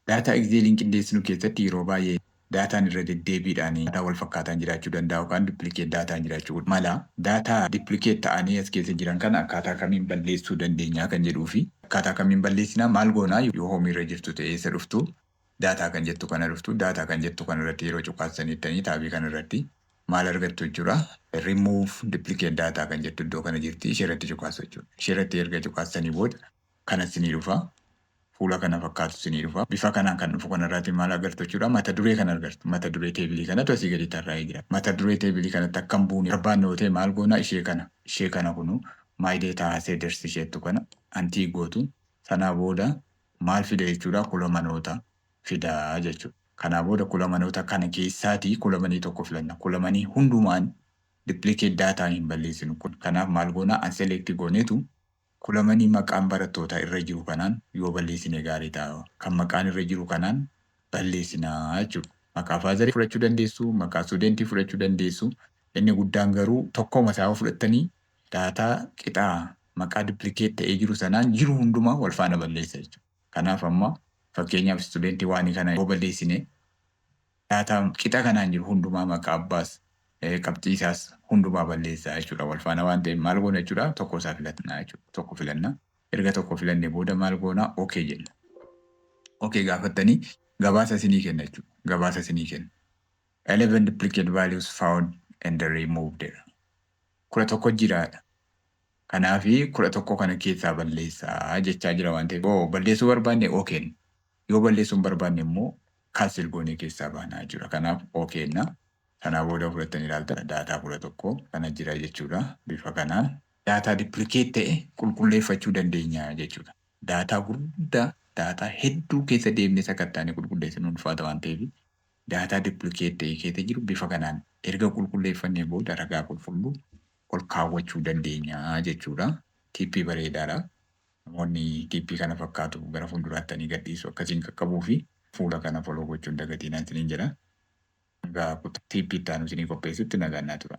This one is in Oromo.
Daataa Exceliin qindeessinu keessatti yeroo baay'ee daataan irra deddeebiidhaan daataa wal fakkaataan jiraachuu danda'a yookaan duplicate daataan jiraachuu mala. Daataa duplicate ta'anii as keessa jiran kana akkaataa kamiin balleessuu dandeenya kan jedhuu fi akkaataa kamiin balleessinaa, maal goonaa? Yoo home irra jirtu ta'e, eessa dhuftu? Daataa kan jettu kana dhuftu. Daataa kan jettu kana irratti yeroo cuqaasanittanii tab kana irratti maal argattu jechuudha? Remove duplicate data kan jettu iddoo kana jirti. Ishee irratti cuqaasu jechuudha. Ishee irratti erga cuqaasanii booda kana sinii dhufa. Fuula kana fakkaatu sinii dhufa. Bifa kanaan kan dhufu kanarraati maal agartu jechuudha? Mata duree kan argattu. Mata duree table kanatu asii gadi tarraa'ee jira. Mata duree table kanatti akkam buune barbaanne yoo ta'e maal goona? Ishee kana. Ishee kana kunu my data has headers isheettu kana untick gootu. Sanaa booda maal fida jechuudha? Columnoota fidaa jechuudha. Kanaa booda columnoota kana keessaatii column tokko filanna. Column hundumaan duplicate data hin balleessinu kun. Kanaaf maal goona? Unselect gooneetu column maqaan barattootaa irra jiru kanaan yoo balleessine gaarii ta'a. Kan maqaan irra jiru kanaan balleessinaa jechuudha. Maqaa father fudhachuu dandeessu, maqaa student fudhachuu dandeessu. Inni guddaan garuu tokkoma isaa fudhattanii daataa qixaa maqaa duplicate ta'ee jiru sanaan jiru hundumaa wal faana balleessa jechuudha. Kanaaf amma fakkeenyaaf student one kana yoo balleessine, daataa qixa kanaan jiru hundumaa, maqaa abbaas, qabxii isaas hundumaa balleessaa jechuudha. Wal faana waan ta'eef maal goona jechuudha? Tokko isaa filannaa jechuudha. Tokko filanna. Erga tokko filannee booda maal goona? Okay jenna. Okay gaafattanii gabaasa isinii kenna jechuudha. Gabaasa isinii kenna. 11 duplicate values found and removed. 11 jiraadha. Kanaafi 11 kana keessaa balleessaa jechaa jira waan ta'eef, yoo balleessuu barbaanne okay. Yoo balleessuu hin barbaanne immoo cancel goonee keessaa baanaa jechuudha. Kanaaf okay jenna. Sanaa booda fudhattanii ilaaltan, daataa 11 kana jira jechuudha. Bifa kanaan daataa duplicate ta'e qulqulleeffachuu dandeenya jechuudha. Daataa gurguddaa, daataa hedduu keessa deemnee sakattaanee qulqulleessuun ulfaata waan ta'eef, daataa duplicate ta'e keessa jiru bifa kanaan erga qulqulleeffannee booda ragaa qulqulluu ol kaawwachuu dandeenya jechuudha. Tip bareedaadha. Namoonni tip kana fakkaatu gara fuulduraattanii gadhiisu akkasiin qaqqabuu fi fuula kana follow gochuun dagatiin isiniin jedha. Hanga tip itti aanu isinii qopheessutti nagaan naa tura.